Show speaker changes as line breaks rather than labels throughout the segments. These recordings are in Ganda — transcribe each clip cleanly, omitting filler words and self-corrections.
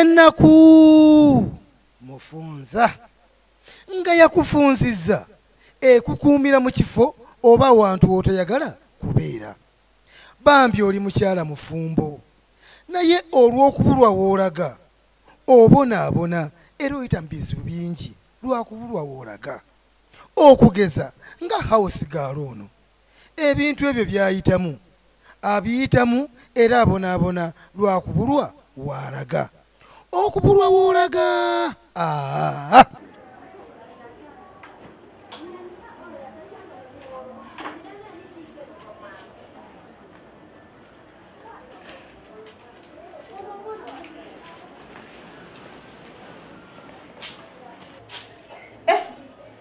Ennaku mufunza nga yakufunzizza ekukuumira mu kifo oba wantu w'otoyagala kubeera. Bambi oli mukyala mufumbo, naye olw'okubulwa w'olaga obonaabona era oyita mu bizibu bingi lwakubulwa w'olaga. Okugeza nga house girl ono, ebintu ebyo by'ayitamu abiyitamu era abonaabona lwakubulwa w'alaga. Okubulwa w'olaga aa.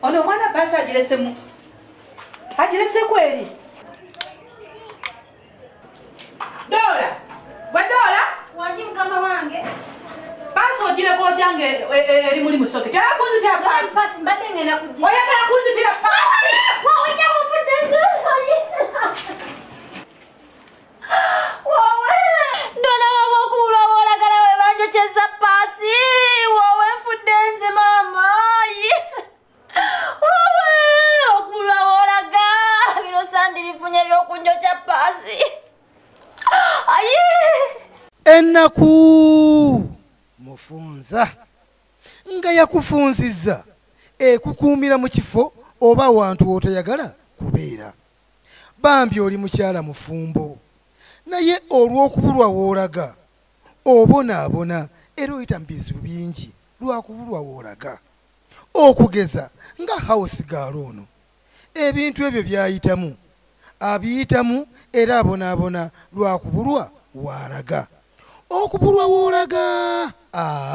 Ono omwana paasi agiresemu, agirese kweri. Dola, gwe Dola?
Wangi mukama wange.
Paasi ogireka otya nga eri muli mu socket? Oyagala kunzitira paasi?
Paasi mbadde ngenda kugira.
Oyagala kunzitira paasi?
Wowe nnyabo nfudde nze. Wowe! Dola wowe okubulwa w'olagala we banjokyeza paasi. Wowe nfudde nze maama. Wowe okubulwa w'olaga bino sandi bifunye by'okunjokya paasi. Ayi!
Ennaku mufunza nga yakufunzizza ekukuumira mu kifo oba wantu w'otoyagala kubeera. Bambi oli mukyala mufumbo, naye olw'okubulwa w'olaga obonaabona era oyita mu bizibu bingi lwakubulwa w'olaga. Okugeza nga house girl ono, ebintu ebyo by'ayitamu abiyitamu era abonaabona lwakubulwa w'alaga. Okubulwa w'olaga aa.